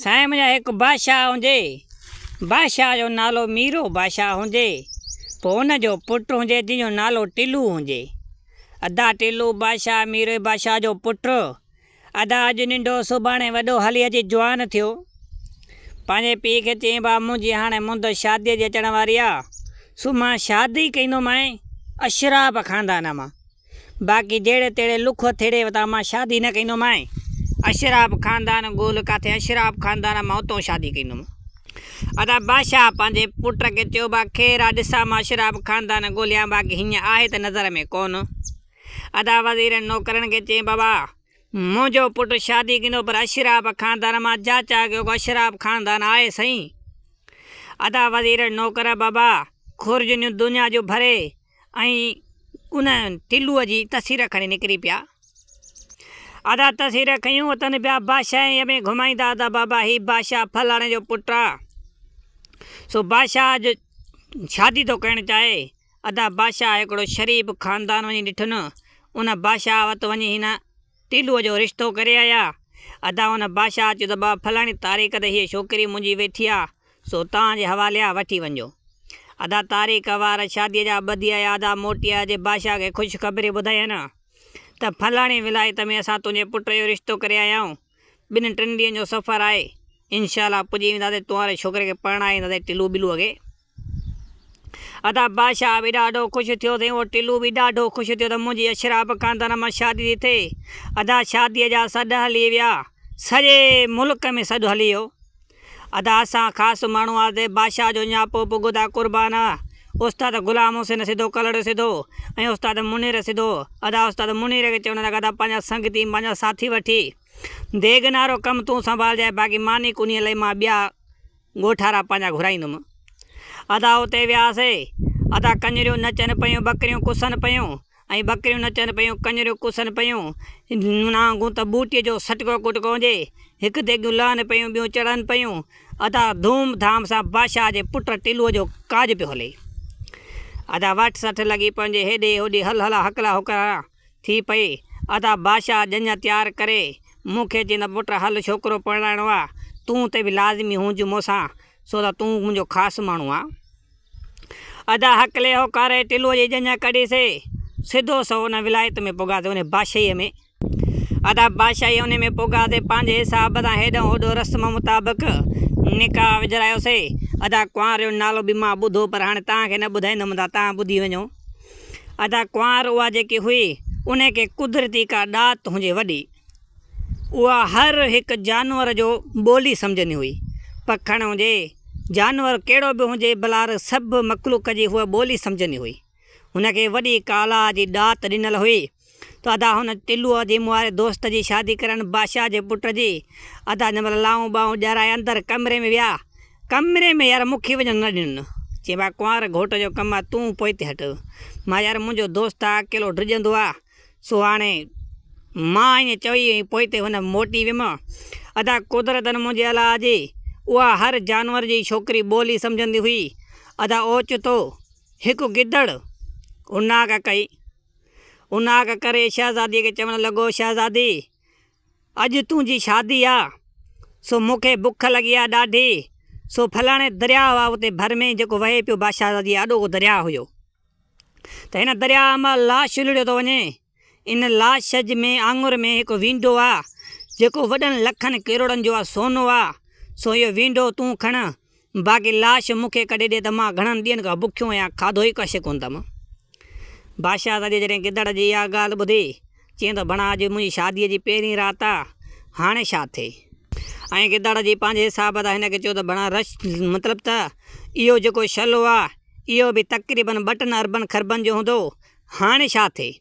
سائين منهنجا هڪ بادشاهه هجي، بادشاهه جو نالو ميرو بادشاهه هجي، پوء ان جو پٽ هجي جنهن جو نالو ٽلو هجي. ادا ٽلو بادشاهه ميرو بادشاهه جو پٽ، ادا اڄ ننڍو سڀاڻي وڏو هلي اچي جوان ٿيو. پنهنجي پيء کي چيائين ڀاء منهنجي هاڻي مند شاديء جي اچڻ واري آ، سو مان شادي ڪندومانء اشراف خاندان مان. باقي جهڙي تهڙي لک ٿيڙي وتان مان شادي نه ڪندومانء. اشراف خاندان ڳول ڪاٿي اشراف خاندان مان اتئون شادي ڪندم. ادا بادشاهه پنهنجي پٽ کي چيو با خير آ ڏسان مان اشراف خاندان ڳوليان باقي هيئن آهي ته نظر ۾ ڪونه. ادا وزيرن نوڪرن کي چيائين بابا منهنجو پٽ شادي ڪندو پر اشراف خاندان مان جاچا ڪيو ڪو اشراف خاندان آهي سائين. ادا وزيرن نوڪر بابا خرجنيون دنيا جون ڀري ۽ ان ٽلوء جي تصوير کڻي نڪري پيا. ادا تصوير کنيون وتن پيا بادشاهيء ۾ گهمائيندا ته بابا هي بادشاهه فلاڻي جو پٽ آ، سو بادشاهه اڄ شادي ٿو ڪرڻ چاهي. ادا بادشاهه هڪڙو شريف خاندان وڃي ڏٺن، ان بادشاهه وٽ وڃي هن ٽلوء جو رشتو ڪري آيا. ادا ان بادشاهه چيو ته بابا فلاڻي تاريخ تي هيء ڇوڪري منهنجي ويٺي آ، سو توهان جي حوالي آ، وٺي وڃجو. ادا تاريخ وار شاديء جا ٻڌي آيا. ادا موٽي آيا جي بادشاهه کي خوش خبري ٻڌاين ته فلاڻي ولايت ۾ اسان تنهنجي پٽ جو رشتو ڪري آيا آهيون. ٻن ٽن ڏينهن جو سفر آهي. انشاء الله پڄي وينداسين. تون واري ڇوڪري کي پرڻائي اينداسين ٽلو ٻلوء کي. ادا بادشاهه به ڏاڍو خوش ٿيو ته اهو ٽلو به ڏاڍو خوش ٿيو ته منهنجي اشراف خاندان مان شادي ٿي ٿئي. ادا شاديء جا سڏ هلي ويا. سڄي ملڪ ۾ سڏ هلي ويو. ادا اسان خاص ماڻهو آسي بادشاهه جو نياپو پڳو ته قربان آ. استاد غلام حسين سڌو ڪلڙ سڌو ۽ استاد منير سڌو. ادا استاد منير کي چوڻ لڳا ته پنهنجا سنگتي پنهنجا ساٿي وٺي ديڳ نارو ڪم تون سنڀالجانء باقي ماني ڪونهي لئي مان ٻيا ڳوٺارا پنهنجا گهرائيندم. ادا اتي وياسي. ادا ڪڃريون نچن پيون ٻڪريون ڪسن پيون ۽ ٻڪريون نچن پيون ڪڃريون ڪسن پيون. نانگون ته ٻوٽيء جو سٽڪو ڪٽڪو هجي. هڪ ديڳيون لهن پيون ٻيون چڙهن پيون. ادا ڌوم ڌام سان بادشاهه جي پٽ ٽلوء جو ڪاڄ پيو هلي. ادا وٺ سٺ لڳي پنهنجي هيڏي هوڏي هل هلا هڪلا هوڪرا. ٿي پئي. ادا بادشاهه ڄڃ تيار ڪري مون کي چين ته پٽ هل ڇوڪرو پرڻائڻو آ، تون اتي به لازمي هونج مون سان، سو ته تون منهنجو خاص ماڻهو آن. ادا هڪلي هوڪاري ٽلوء جي ڄڃ ڪڍي سي، سڌو سو ان ولايت ۾ پڳاسي، ان بادشاهيء ۾. ادا بادشاهيء ان ۾ پڳاسي، پنهنجي حساب سان هيڏانهن هوڏو رسم مطابق نڪاح وجهرايوسي. ادا ڪنوار جو نالو به مان ٻڌو پر هاڻي توهان کي نه ٻڌائيندم ته توهان ٻڌي وڃو. ادا ڪنوار اها جيڪي هئي، انهي کي قدرتي ڪا ڏات هجي وڏي. اها هر هڪ جانور جو ٻولي سمجهندي هئي. پکڻ هجي، جانور ڪهڙو به هجي بلار سڀ مخلوق جي هوء ٻولي سمجهندي هئي. هن کي وڏي ڪا الله جي ڏات ڏنل هئي. ته ادا هن ٽلوء جي مون واري دوست جي شادي ڪرڻ بادشاهه جي پٽ جي. ادا جنهن مهل لائون ٻائون ڄارائي اندر ڪمري ۾ ويا. ڪمري ۾ يار مون کي وڃڻ نه ڏنن. چي ڀاء ڪنوار گهوٽ جو ڪم آ تون پوئتي هٽ. مان يار منهنجو دوست آ اڪيلو ڊڄندو آ سو هاڻي مان ائين چئي ۽ پوئتي هن موٽي ويم. ادا قدرتن منهنجي الله جي اها هر جانور جي ڇوڪري ٻولي سمجهندي هئي. ادا اوچتو هڪ گدڙ اوناڪ ڪئي. اوناڪ ڪري شهزاديء کي چوڻ لڳو، شهزادي! اڄ تنهنجي شادي آ، سو مون کي بک لڳي آ ڏاڍي، سو فلاڻي درياء آ اتي ڀر ۾ جيڪو وهي پيو بادشاهزاديء آڏو اهو درياء هيو ته هن درياء مان لاش لڙيو ٿو وڃي، ان لاش ۾ آڱر ۾ هڪ وينڊو آ، جيڪو وڏن لکن ڪروڙن جو آ سونو آ، سو اهو وينڊو تون کڻ، باقي لاش مون کي ڪڍي ڏي ته مان گهڻن ڏينهن کان بکيو آهيان، کاڌو ئي ڪا شيء ڪونه اٿم. بادشاهزاديء جڏهن گدڙ جي اها ڳالهه ٻڌي، چيائين ته ڀڻا اڄ منهنجي شاديء جي پهرين رات آ، هاڻي ڇا ٿئي؟ ۽ گدڙ جي پنهنجي حساب سان هن کي چيو ته ڀڻا رش مطلب ته اهو جيڪو شلو آ، اهو به تقريباً ٻه ٽن اربن کربن جو هوندو، هاڻي ڇا ٿئي؟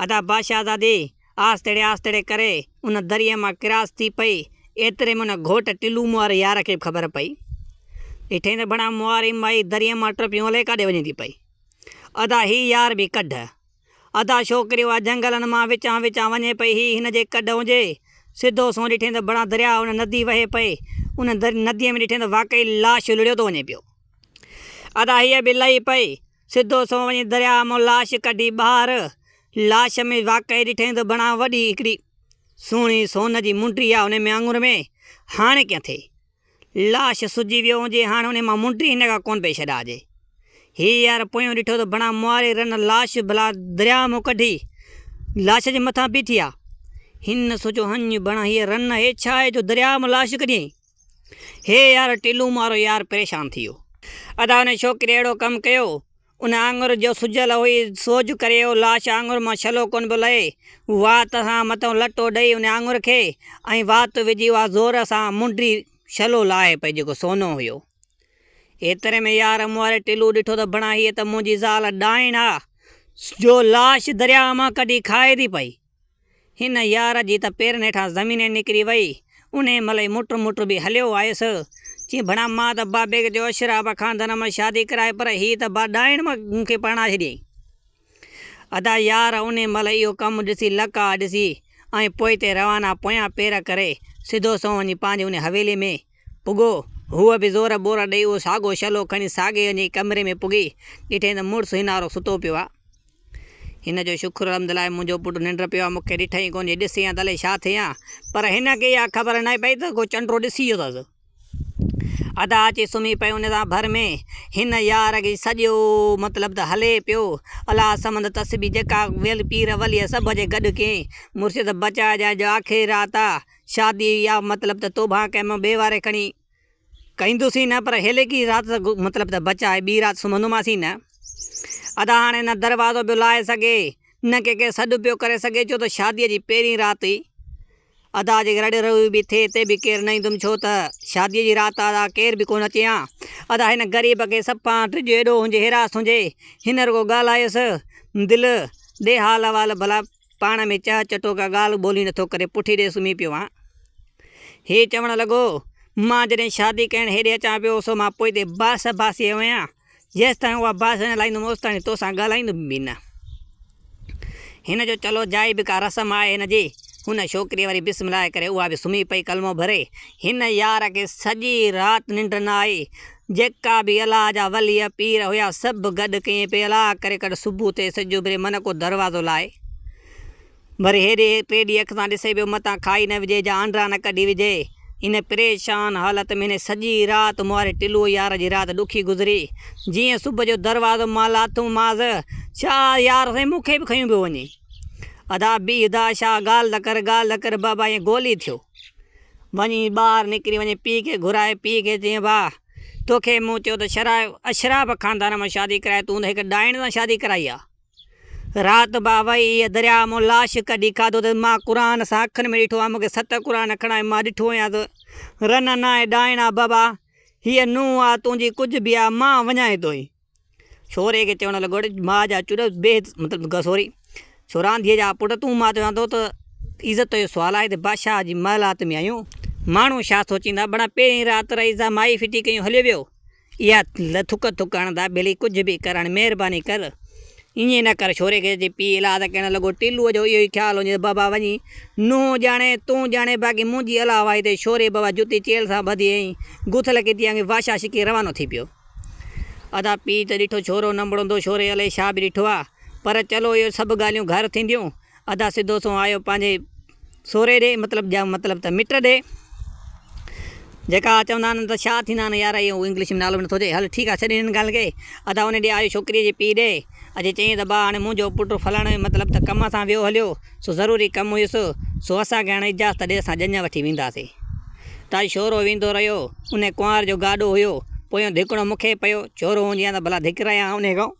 ادا بادشاهزادي آستڙي آستڙي ڪري ان دريء مان ڪراس ٿي پئي، ايتري ۾ ان گهوٽ ٽلو مئاري يار کي به خبر پئي. ڏٺائين ته ڀڻا مئاري مائي دريء مان ٽپيون الائي ڪاڏي وڃي ٿي پئي. ادا هي يار به ڪڍ. ادا ڇوڪري اها جهنگلن مان وچان وچان وڃي پئي هي هن جي ڪڍ هجي. سڌو سنئون ڏٺائين ته ڀڻا درياء ان ندي وهي پئي. ان نديء ۾ ڏٺائين ته واقعي لاش لڙيو ٿو وڃي پيو. ادا هيء به لهي پئي. سڌو سنئون وڃي درياء مان لاش ڪڍي ٻاهر، لاش ۾ واقعي ڏٺائين ته بڻا وڏي هڪڙي سهڻي سون جي منڊي آ ان ۾ آڱر ۾، هاڻي ڪيئن ٿئي؟ لاش سجي ويو هجي، هاڻ انهي مان منڊي هن کان ڪونه پئي ڇڏائجي. هي يار پويون ڏٺو ته بڻا مواري رن لاش ڀلا درياهه مان ڪڍي لاش جي مٿان بيٺي آ. هن سوچيو هڃ بڻا هيء رن هي ڇا آهي جو درياهه مان لاش ڪڍيائين. هي يار ٽيلو مارو يار پريشان ٿي ويو. ادا انهي ڇوڪري اهڙو ڪم ڪيو ان آڱر جو سجل هئي، سوڄ ڪري اهو لاش آڱر مان ڇلو ڪونه پيو لهي. وات سان مٿئون لٽو ڏئي ان آڱر کي ۽ وات وجهي اها زور سان منڊي ڇلو لاهي پئي جيڪو سونو هيو. ايتري ۾ يار مون واري ٽلو ڏٺو ته بڻا هيء ته منهنجي زال ڏائڻ آ جو لاش درياهه مان ڪڍي کائي ٿي پئي. هن يار جي ته پيرن هيٺان زمين نڪري وئي. انهيء مهل ئي مٽ مٽ به هليو آيس. چيائين، ڀڻا مان ته بابي کي چيو اشراف خاندان مان شادي ڪرائي پر هي ته با ڏائڻ مان مون کي پرڻائي ڇڏيائين. ادا يار انهيء مهل اهو ڪم ڏسي لقاء ڏسي ۽ پوئتي روانا پويان پير ڪري سڌو سنئون وڃي پنهنجي انهيء حويلي ۾ پڳو. هوء به زور ٻور ڏئي اهو ساڳو شلو کڻي ساڳئي وڃي ڪمري ۾ پڳي. ڏٺائين ته مڙس هينارو ستو پيو آ. هن جو شڪر الحمدلله منهنجو پٽ ننڊ پيو آ، مون کي ڏٺائين ڪونه، جي ڏسي هان ته الائي ڇا ٿئي هان. پر هن کي اها خبر ناهي پئي ته ڪو چنڊو ڏسي ويو اٿس. ادا اچي سمهي پئي ان سان ڀر ۾. هن يار کي سڄو مطلب ته هلي پيو. الله سمند تسبيح جيڪا ويل پير ولي سڀ اچي گڏ ڪيائين. مرشد بچائجانء جو آخري رات آ. شادي يا مطلب ته توبهان ڪيم ٻئي واري کڻي ڪئيندس ئي نه پر هيليڪي رات ته مطلب ته بچاء ٻي رات سمهندومانس ئي نه. ادا هاڻي نه دروازو پيو لاهي سگهي نه ڪنهن کي سڏ پيو ڪري سگهي ڇو ته شاديء جي پهرين رات هئي. ادا جي رڙ روئي به ٿئي تي به ڪير نه ايندم ڇو ته شاديء جي رات آ ادا ڪير به ڪونه اچي هان. ادا هن غريب کي صفا ڊڄ ايڏو هنجي هراس هنجي. هن رڳو ڳالهايس دل ڏي حال احوال ڀلا پاڻ ۾ چهه چٽو ڪا ڳالهه ٻولهه نٿو ڪري، پٺي ڏي سمهي پيو آن. هي چوڻ لڳو، مان جڏهن شادي ڪرڻ هيڏي اچان پيو، سو مان پوئتي باس باسي آيو آهيان. جيستائين اها باس نه لاهيندم، اوستائين توسان ڳالهائيندم به نه. هن جو چلو جائي به ڪا رسم آهي هن جي. هن ڇوڪريء وري بسم الله ڪري اها به سمهي پئي ڪلمو ڀري. هن يار کي سڄي رات ننڊ نه آئي. جيڪا به الله جا ولي پير هيا سڀ گڏ ڪيئين پئي الله ڪري ڪڍ صبح تي سج اڀري من ڪو دروازو لائي وري هيڏي ٽيڏي اک سان ڏسي پيو متان کائي نه وجهي جا آنڊرا نه ڪڍي وجهي ان پريشان حالت ۾ هن سڄي رات مون واري ٽلوء يار جي رات ڏکي گذري جيئن صبح جو دروازو مان لاٿم ماز ڇا يار سائين مون کي به کنيون پيو وڃي ادا بيهه ادا شاهه ڳالهه ته ڪر ڳالهه ته ڪر بابا ائين گولي ٿيو وڃي ٻاهر نڪري وڃي پيء کي گهرائي پيء کي چيائين ڀاء توکي مون چيو ته اشراف خاندان مان شادي ڪرائي تون ته هڪ ڏائڻ سان شادي ڪرائي آ. رات ڀاء وئي ايء درياء مون لاش ڪڍي کاڌو ته مان قرآن سان اکين ۾ ڏٺو آ مون کي ست قرآن کڻائي مان ڏٺو آهيان ته رن ناهي ڏائڻ آ بابا هيء نونهن آ تنهنجي ڪجهه به آ مان وڃانء ٿو ۽. ڇوري کي چوڻ لڳو اڙي ماء جا چڙ بي مطلب سوري ڇورانديء جا پٽ تون مان چوان ٿو ته عزت جو سوال آهي ته بادشاهه جي محلات ۾ آهيون ماڻهو ڇا سوچيندا بڻا پهرين رات رئيس جا مائي ڦٽي ڪيون هليو ويو اها ٿڪ ٿڪ هڻندا ٻيلي ڪجهه به ڪر هاڻي مهرباني ڪر ائين نه ڪر ڇوري کي جي پيء ايلاز ڪرڻ لڳو ٽيلوء جو اهو ئي خيال هجي ته بابا وڃي نونهن ڄاڻي تون ڄاڻي باقي منهنجي الله واهي تي ڇوري بابا جتي چيلهه سان ٻڌي ۽ گٿل ڪتي وانگي واشا ڇڪي روانو ٿي پيو. ادا پيء ته ڏٺو ڇورو نه مڙندو ڇوري الائي ڇا به ڏٺو آ پر چلو اهي سڀ ڳالهيون گهر ٿينديون ادا سڌو سنئون آيو پنهنجي سوري ڏي مطلب جا مطلب ته مٽ ڏي جيڪا چوندا آهن ته ڇا ٿيندا آهن يار اهو انگلش ۾ نالو به نٿو اچي هل ٺيڪ آ ڇڏ انهن ڳالهين کي ادا ان ڏي آيو ڇوڪريء جي پيء ڏي اچي چيائين ته ڀاء هاڻي منهنجو پٽ فلاڻي مطلب ته ڪم سان ويو هليو سو ضروري ڪم هيس سو اسان کي هاڻي اجازت ڏي اسان ڄڃ وٺي وينداسين. تائين شورو ويندو رهيو. انهي ڪنوار جو گاڏو هيو. پويون ڌڪڻو مون کي پيو. ڇورو هجي ها ته ڀلا ڌڪرايان ها انهي کان.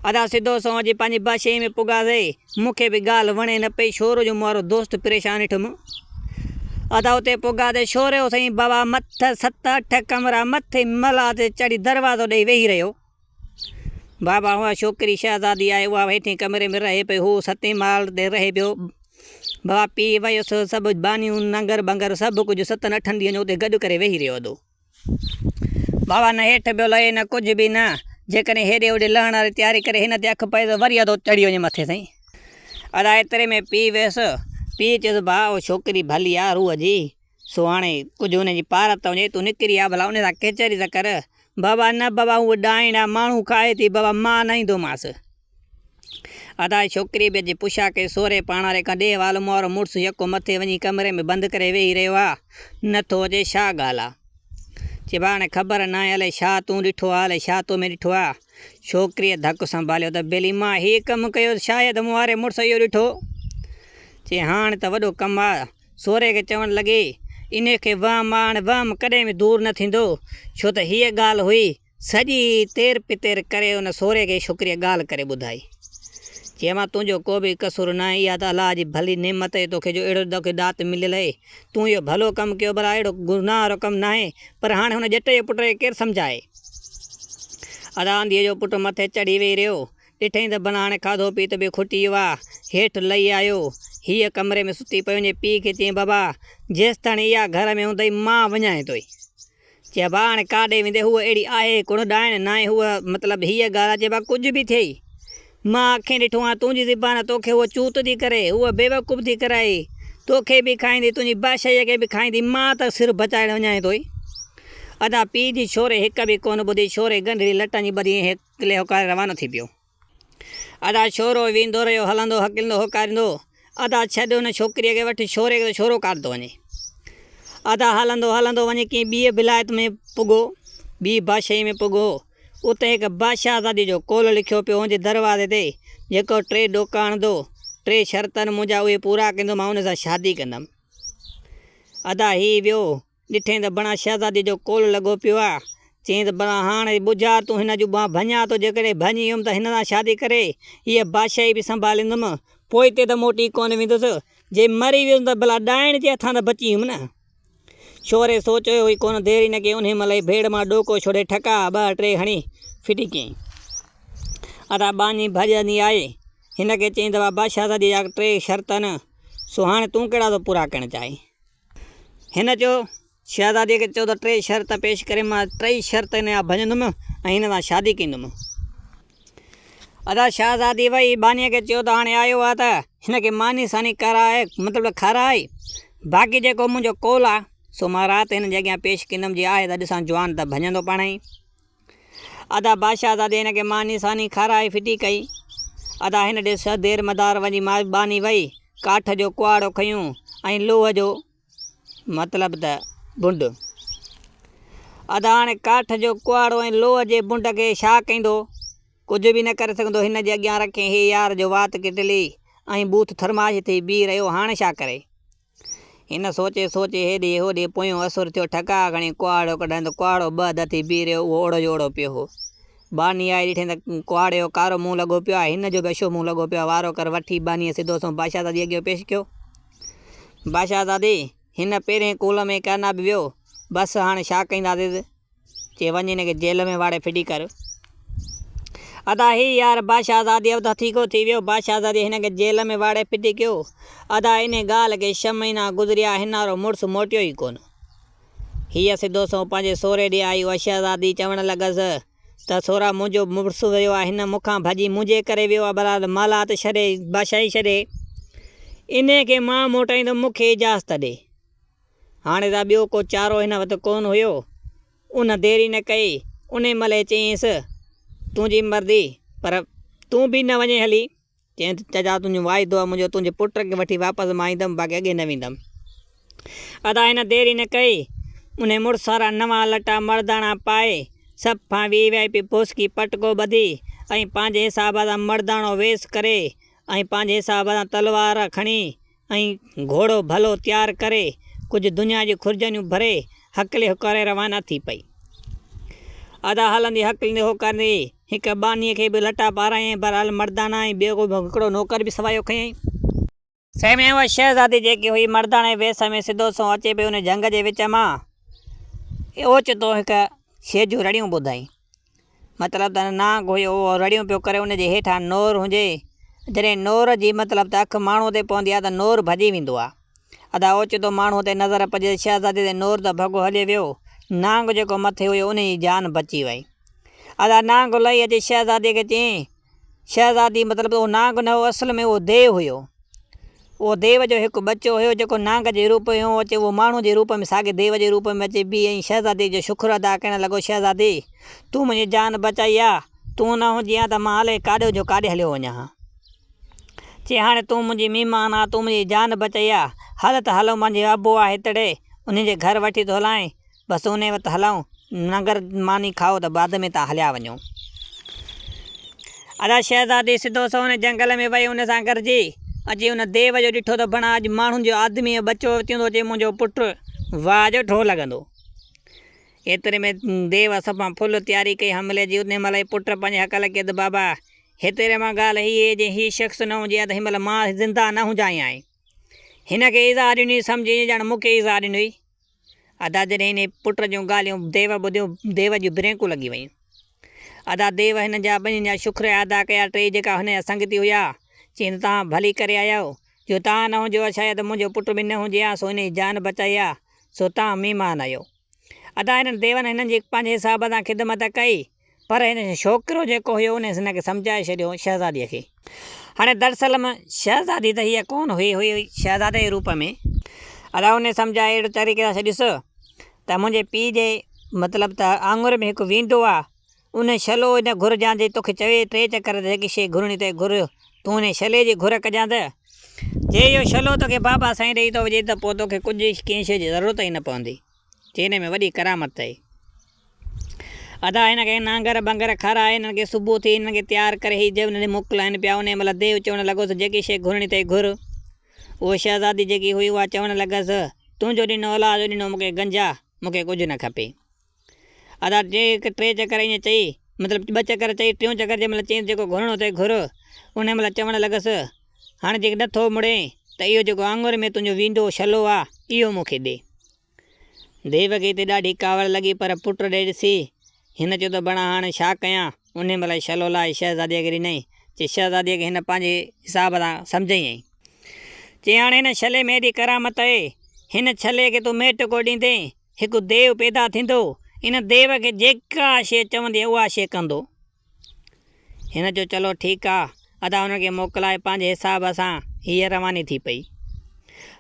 ادا سڌو سنئون اچي پنهنجي بادشاهي ۾ پڳاسي. مون کي به ڳالهه وڻي نه پئي. شورو جو مون وارو دوست پريشان ڏٺم. ادا اتي پڳاسي. شورو سائين بابا مٿ ست اٺ ڪمرا مٿي ملا تي چڙهي دروازو ڏئي ويهي رهيو. بابا اها ڇوڪري شهزادي آهي اها هيٺين ڪمري ۾ رهي پئي هو ستين ماڙ تي رهي پيو. بابا پيء ويس سڀ ٻانهيون ننگر ٻنگر سڀ ڪجهه ستن اٺن ڏينهن جو اتي گڏ ڪري ويهي رهيو ادو. بابا نه هيٺ پيو لهي نه ڪجهه به نه جيڪڏهن هيڏي هوڏي لهڻ واري تياري ڪري هن تي اک پئي ته وري ادو چڙهي وڃي مٿي سائين. ادا ايتري ۾ پيء ويس پيء چيس ڀاء اها ڇوڪري ڀلي آ روح جي سو هاڻي ڪجهه ان جي پارت هجي، تون نڪري آ ڀلا ان سان ڪچهري ته ڪر. بابا نه بابا هوء ڏائڻ آ، ماڻهو کائي ٿي، بابا مان نه ايندومانس. ادا ڇوڪري به اچي پڇا ڪئي، سورهيه پاڻاري کان ڏيهه والو مون وارو مڙس يڪو مٿي وڃي ڪمري ۾ بند ڪري ويهي رهيو آ، نه ٿو اچي، ڇا ڳالهه آ؟ چي ڀاء هاڻي خبر ناهي الائي ڇا تون ڏٺو آ الائي ڇا تو ۾ ڏٺو آ. ڇوڪريء ڌڪ سنڀاليو ته ٻيلي مان هيء ڪم ڪيو شايد مون واري مڙس اهو ڏٺو. چي هاڻ ته وڏو ڪم آ. سورهيه کي چوڻ لڳي، انهيء کي وهم آ، هاڻي وهم ڪڏهن به دور نه ٿيندو، ڇو ته هيء ڳالهه هئي سڄي تير پتير ڪري ان سورهيه کي شڪريه ڳالهه ڪري ٻڌائي. چيائين مان تنهنجو ڪو به قصور ناهي اها ته الله جي ڀلي نعمت اهي توکي جو اهڙو توکي ڏات مليل اهي. تون اهو ڀلو ڪم ڪيو ڀلا اهڙو گناهه وارو ڪم ناهي پر هاڻي هن ڄٽ جي پٽ کي ڪير سمجهائي. ادا انڌيء جو پٽ مٿي چڙهي ويهي رهيو. ڏٺائين ته ڀلا هاڻي کاڌو پيتو به کٽي ويو آ. هيٺ لهي آيو. هيء ڪمري ۾ ستي پئي وڃي پيء کي چيائين بابا جيستاڻي اها گهر ۾ هوندئي مان وڃانء ٿوئي. چي ڀاء هاڻي ڪاڏي ويندي هوء اهڙي آهي ڪونه ڏائڻ ناهي هوء مطلب هيء ڳالهه آ چي ڀاء ڪجهه به ٿئي مان اکين ڏٺو آهيان تنهنجي زبان توکي هوء چوت ٿي ڪري هوء بيوقوف ٿي ڪرائي توکي به کائيندي تنهنجي بادشاهيء کي به کائيندي مان ته سر بچائڻ وڃانء ٿو ئي ادا پيء جي ڇوري هڪ به ڪونه ٻڌي ڇوري ڳنڍڙي لٽن جي ٻڌي ۽ هڪلي هوڪاري روانو ٿي پيو. ادا ڇورو ويندو رهيو هلندو هڪلندو هوڪاريندو ادا ڇڏ ان ڇوڪريء کي وٺ ڇوري کي ته ڇورو ڪاڏ ٿو وڃي. ادا هلندو هلندو وڃي ڪنهن ٻيء ولايت ۾ پڳو، ٻي بادشاهيء ۾ پڳو. اتي هڪ بادشاهزاديء جو قول لکيو پيو هو جي دروازي تي، جيڪو ٽي ڏوڪا هڻندو، ٽي شرطن منهنجا اهي پورا ڪندو مان ان سان شادي ڪندم. ادا هي ويو ڏٺئين ته بڻا شهزاديء جو قول لڳو پيو آ. چيائين ته بڻا هاڻ ٻجهار تون هن جون ٻانهن ڀڃان ٿو، جيڪڏهن ڀڃي ويم ته هن سان شادي ڪري هيء بادشاهي به سنڀاليندم، پوئتي ته موٽي ڪونه ويندس، جي مري ويس ته ڀلا ڏائڻ جي هٿان ته بچي ويم نه. ڇوري سوچيو ئي ڪونه، دير ئي نه ڪئي، انهيء مهل ئي ڀيڙ مان ڏوڪو ڇوڙي ٺڪا ٻه ٽي هڻي ڦٽي ڪيائين. ادا ٻانهي ڀڄندي آئي، هن کي چيائين ته بابا شهزاديء جا ٽي شرط آهن، سو هاڻي تون ڪهڙا ٿو پورا ڪرڻ چاهين؟ هن چيو، شهزاديء کي چئو ته ٽي شرط پيش ڪري، مان ٽئي شرط هن جا ڀڃندم ۽ هن سان شادي ڪندم. ادا شهزادي وئي، ٻانهيء کي چيو ته هاڻي آيو آهي ته هن کي ماني ساني ڪرائي، مطلب ته کارائي، باقي جيڪو منهنجو قول آهي، سو مان رات هن جي اڳيان پيش ڪندم، جي آهي ته ڏسان جوان ته ڀڃندو پاڻهي. ادا بادشاهزادي هن کي ماني ساني کارائي ڦٽي ڪئي. ادا هن ڏي دير مدار وڃي ٻانهي وئي، ڪاٺ جو ڪهاڙو کنيون ۽ لوهه جو مطلب ته بنڊ. ادا هاڻي ڪاٺ جو ڪهاڙو ۽ لوهه جي بنڊ کي ڇا ڪيندو؟ ڪجهه به نه ڪري سگهندو. هن جي اڳيان رکين هي يار جو وات ڪٽلي ۽ ٻوٿ ٿرماش ٿي بيهي رهيو. هاڻي ڇا ڪري؟ هن سوچي سوچي هيڏي هوڏي پويون اسر ٿيو، ٺڪاء کڻي ڪهاڙو ڪڍائين ته ڪهاڙو ٻه اڌ ٿي بيهي رهيو، اهو اوڙو جو اوڙو پيو هو. ٻانهي آئي ڏٺائين ته ڪهاڙي جو ڪارو منهن لڳو پيو آهي، هن جو به اڇو منهن لڳو پيو آهي، وارو ڪر وٺي ٻانهيء سڌو سنئون بادشاهزاديء اڳيان پيش ڪيو. بادشاهزادي! هن پهرئين ڪول ۾ ڪانه به ويو، بس هاڻي ڇا ڪنداسين؟ چي وڃ هن کي جيل ۾ واڙي ڦٽي ڪر. ادا هي يار بادشاهزاديء جو ته هٿيڪو ٿي ويو. بادشاهزاديء هن کي جيل ۾ واڙي ڦٽي ڪيو. ادا انهي ڳالهه کي ڇهه مهينا گذريا هن وارو مڙس موٽيو ئي ڪونه. هيء سڌو سنئون پنهنجي سهري ڏي آئي. اها شهزادي چوڻ لڳس ته سهرا منهنجو مڙس ويو آهي هن مون کان ڀڄي منهنجي ڪري ويو آهي بهرحال محلات ڇڏي بادشاهي ڇڏي انهي کي مان موٽائيندم مون کي اجازت ڏي. هاڻي ته ٻيو ڪو چارو هن وٽ ڪونه هيو. ان دير ئي نه ڪئي، انهي مهل ئي چيائينس، تنهنجي مرضي، پر تون به نه وڃين هلي. چيائين ته چچا تنهنجو واعدو آهي منهنجو، تنهنجي پٽ کي وٺي واپس مان ايندم، باقي اڳي نه ويندم. ادا هن دير ئي نه ڪئي، انهي مڙس وارا نوان لٽا مرداڻا پائي، صفا وي وي آء پي بوسڪي پٽڪو ٻڌي ۽ پنهنجي حساب سان مرداڻو ويس ڪري ۽ پنهنجي حساب سان تلوار کڻي ۽ گهوڙو ڀلو تيار ڪري، ڪجهه دنيا جون خرجنيون ڀري، هڪلي هوڪاري روانا ٿي پئي. ادا هلندي هڪلندي هوڪاريندي، هڪ ٻانهيء کي به لٽا پارايائين، بهرحال مردانا ۽ ٻيو هڪڙو نوڪر به سوايو کنيائين. سيمي اها شهزادي جيڪي هئي مرداڻي ويس ۾ سڌو سنئون اچي پئي ان جهنگ جي وچ مان، اوچتو هڪ شيء جون رڙيون ٻڌائين. مطلب ته نانگ هيو اهو رڙيون پيو ڪري ان جي هيٺان نور هجي جڏهن نور جي مطلب ته اک ماڻهو تي پوندي آهي ته نور ڀڄي ويندو آهي ادا اوچتو ماڻهو تي نظر پڄي ته شهزادي تي نور ته ڀڳو هلي ويو نانگ جيڪو مٿي هيو ان جي جان بچي وئي ادا نانگ لهي اچي شهزادي کي چيائين شهزادي مطلب ته اهو نانگ نه هو اصل ۾ اهو ديو هيو. اهو ديو جو هڪ ٻچو هيو جيڪو نانگ جي روپ ۾ هو اچي اهو ماڻهو جي روپ ۾ ساڳي ديو جي روپ ۾ اچي بيهي ۽ شهزادي جو شڪر ادا ڪرڻ لڳو شهزادي تون منهنجي جان بچائي آ تون نه هجين ها ته مان الائي ڪاڏي جو ڪاڏي هليو وڃان ها. چي هاڻي تون منهنجي مهمان آ، تون منهنجي جان بچائي آ، هل ته هلون منهنجي ابو آ هتڙي، انهي جي گهر وٺي ٿو هلانء، بس انهي وٽ هلون، ننگر ماني کائو ته بعد ۾ تان هليا وڃو. ادا شهزادي سڌو سنئون ان جنگل ۾ وئي، ان سان گڏجي اچي ان ديو جو ڏٺو ته بڻا اڄ ماڻهن جو آدمي جو ٻچو ٿيندو اچي منهنجو پٽ واهه جو ڍو لڳندو. ايتري ۾ ديو صفا ڦل تياري ڪئي حملي جي، انهي مهل ئي پٽ پنهنجي هڪل ڪئي ته بابا هيتري مان ڳالهه هيء آهي جي هي شخص نه هجي ها ته هن مهل مان زنده نه هجان ها. هن کي ايذاء ڏني سمجهه ائين ڄڻ مون کي ايذاء ڏني. ادا جڏهن انهي پٽ جون ڳالهيون ديو ٻڌيون، ديو جون برينڪون لڳي ويون. ادا ديو هن جا ٻنهين جا شڪريا ادا ڪيا، ٽيئي جيڪا هن جا سنگتي هيا، چيائين ته توهان ڀلي ڪري آيا آهيو، جو توهان نه هجو ها شايد منهنجو پٽ به نه هجي ها، سو انهي جي جان بچائي ها، سو توهان مهمان آهيو. ادا هنن ديون هنن جي پنهنجي حساب سان خدمت ڪئي، پر هن ڇوڪرو جيڪو هيو ان هن کي سمجهائي ڇڏيو شهزاديء کي. هاڻي دراصل ۾ شهزادي ته هيء ڪونه هئي، هئي شهزادي جي روپ ۾. ادا ان سمجهائي اهڙي طريقي سان ڇڏيس ته منهنجي پيء جي مطلب ته آڱر ۾ هڪ وينڊو آ، ان شلو ان گهر جان جي توکي چوي ٽي چڪر ته جيڪي شيء گهرڻي اٿئي گهر، تون ان شلي جي گهر ڪجان ته جي اهو شلو توکي بابا سائين ڏئي ٿو وڃي ته پوء توکي ڪجهه ڪنهن شيء جي ضرورت ئي نه پوندي. چي ان ۾ وڏي ڪرامت اٿئي. ادا هن کي نانگر ٻنگر کارائي هنن کي صبح ٿي هنن کي تيار ڪري هي جي هنن کي موڪلائين پيا انهيء مهل ديو چوڻ لڳس ته جيڪي شيء گهرڻي اٿئي گهر. اهو شهزادي جيڪي هئي اها چوڻ لڳس، تنهنجو ڏنو الله جو ڏنو مون کي گنجا، مون کي ڪجهه نه کپي. ادا ٽي چڪر ائين چئي، مطلب ٻه چڪر چئي ٽيون چڪر جنهن مهل چيائين ته جيڪو گهرڻو اٿئي گهر، انهيء مهل چوڻ لڳس، هاڻي جيڪڏهن نه ٿو مڙين ته اهو جيڪو آڱر ۾ تنهنجو ويندو شلو آ، اهو مون کي ڏي. ديو کي اتي ڏاڍي ڪاوڙ لڳي، پر پٽ ڏي ڏسي، هن چيو ته بڻا هاڻي ڇا ڪيان؟ انهيء مهل شلو لاهي شهزاديء کي ڏنائين. چي شهزاديء کي هن پنهنجي حساب سان سمجهايائين. چي هاڻي هن شلي ۾ ايڏي ڪرامت آهي، هن ڇلي کي تون ميٽ ڪو ڏيندين، هڪ ديو پيدا ٿيندو، ان ديو کي جيڪا شيء چوندين اها شيء ڪندو. هن چيو چلو ٺيڪ آ، ادا انهن کي موڪلائي پنهنجي حساب سان هيء رواني ٿي پئي.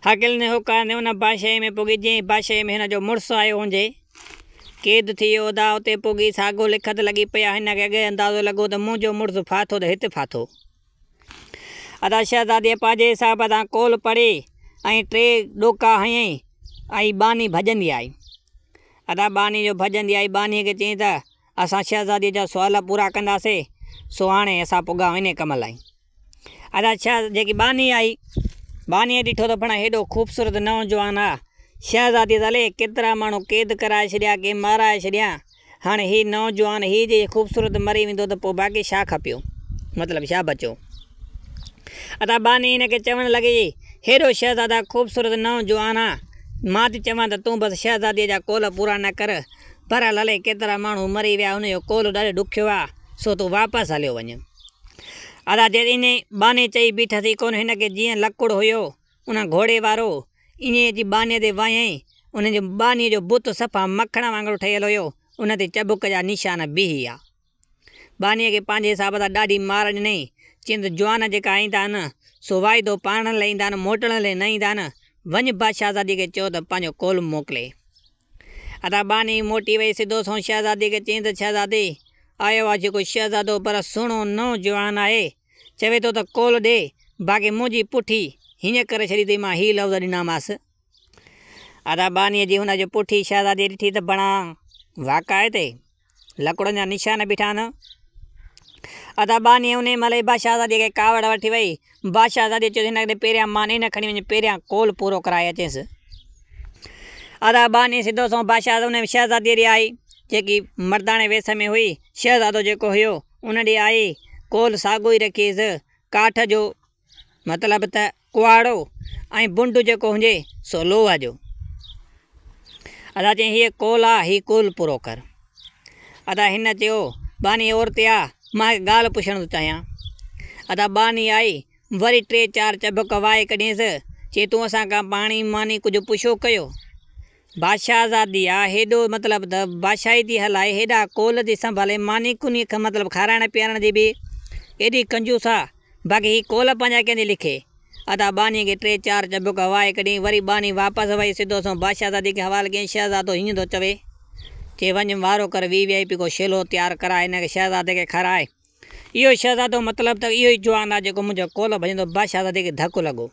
هڪلندي هوڪارندي ان بادشاهيء ۾ پڳي جنهن بادشاهيء ۾ هن جو مڙس آيو هجي. قيد ٿي ويو ادا اتي پڳي ساڳو لکت لڳي پيا هن کي اڳي اندازو لڳو ته منهنجو مڙس ڦاٿو ته هت ڦاٿو. ادا شهزاديء پنهنجي حساب سان قول پڙهي ۽ ٽي ڏوڪا هنيائين ۽ ٻانهي ڀڄندي آئي. ادا ٻانهي جو ڀڄندي آئي ٻانهيء کي چيائين ته اسان شهزاديء جا سوال پورا ڪنداسين، سو هاڻي اسان پڳا انهيء ڪم لاء. ادا شهزادي جيڪي ٻانهي آئي، ٻانهيء ڏٺو ته ڀڻا هيڏو خوبصورت نوجوان آ، شهزاديء ته الائي ڪيترا ماڻهو قيد ڪرائي ڇڏيا، ڪي مارائي ڇڏيا، هاڻي هي نوجوان هي جي خوبصورت مري ويندو ته پوء باقي ڇا کپيو؟ مطلب ڇا بچيو؟ ادا ٻانهي هن کي چوڻ لڳي، هيڏو شهزادا خوبصورت نوجوان آ، مان ٿي چوان ته تون بس شهزاديء جا قول پورا نه ڪر، بهرحال الائي ڪيترا ماڻهو مري ويا، هن جو قول ڏاڍو ڏکيو آ، سو تون واپس هليو وڃ. ادا جڏهن انهي ٻانهي چئي بيٺس ئي ڪونه، هن کي جيئن لڪڙ هيو، ان گهوڙي وارو، ائين اچي ٻانهي تي واهيائين، ان جي ٻانهي جو بت صفا مکڻ وانگر ٺهيل هيو، ان تي چبڪ جا نشان بيهي ويا. ٻانهيء کي پنهنجي حساب سان ڏاڍي مار ڏنائين، چيائين ته جوان جيڪا ايندا آهن، سو واعدو پاڙڻ لاء ايندا آهن، موٽڻ لاء نه ايندا آهن، وڃ بادشاهزادي کي چئو ته پنهنجو قول موڪلي. ادا ٻانهي موٽي وئي، سڌو سنئون شهزادي کي چيائين ته شهزادي، آيو آهي جيڪو شهزادو پر سهڻو نوجوان آهي، چوي ٿو ته قول ڏي، باقي منهنجي پٺي هيئن ڪري ڇڏي اٿئي مان هي لفظ ڏنامانس. ادا ٻانهيء جي هن جو پٺي شهزاديء ڏٺي ته بڻا واقعي لڪڙن جا نشان بيٺا آهن. ادا ٻانهيء انهيء مهل ئي بادشاهزاديء کي ڪاوڙ وٺي وئي. بادشاهزاديء چيو ته هن کي پهريان ماني نه کڻي وڃ، پهريان قول پورو ڪرائي اچينس. ادا ٻانهي سڌو سنئون بادشاهه انهيء شهزاديء ڏي آئي، جيڪي مرداڻي ويس ۾ هئي. شهزادو جيڪو هيو، ان ڏي آئي، قول ساڳيو ئي رکيس، ڪاٺ جو مطلب ته ڪهاڙو ۽ بنڊ جيڪو هجي سو لوهه جو. ادا چيائين هيء قول آ، هي قول پورو ڪر. ادا هن چيو، ٻانهي عورت آ، مان هڪ ڳالهه پڇڻ ٿو چاهيان. ادا ٻانهي آئي، وري ٽي چار چڀڪ وائي ڪڍيس، چي تون اسان کان پاڻي ماني ڪجهه پڇيو ڪيو؟ بادشاهزادي آ، هيڏو مطلب ته بادشاهي ٿي هلائي، هيڏا قول ٿي سنڀالي، ماني ڪني کان مطلب کارائڻ پيارڻ جي به ايڏي ڪنجوس آ، باقي هي قول پنهنجا ڪنهن جي لکي؟ ادا ٻانهي کي ٽي چار چڀڪ هوائي ڪڍيائين، وري ٻانهي واپس وئي، سڌو سنئون بادشاهزادي کي حوالي ڪيائين، شهزادو هيئن ٿو چوي، چي وڃ وارو ڪر وي وي آء پي ڪو شيلو تيار ڪراء، هن کي شهزادي کي کاراء. اهو شهزادو مطلب ته اهو ئي جوان آ جيڪو منهنجو قول ڀڃندو. بادشاهزادي کي ڌڪ لڳو.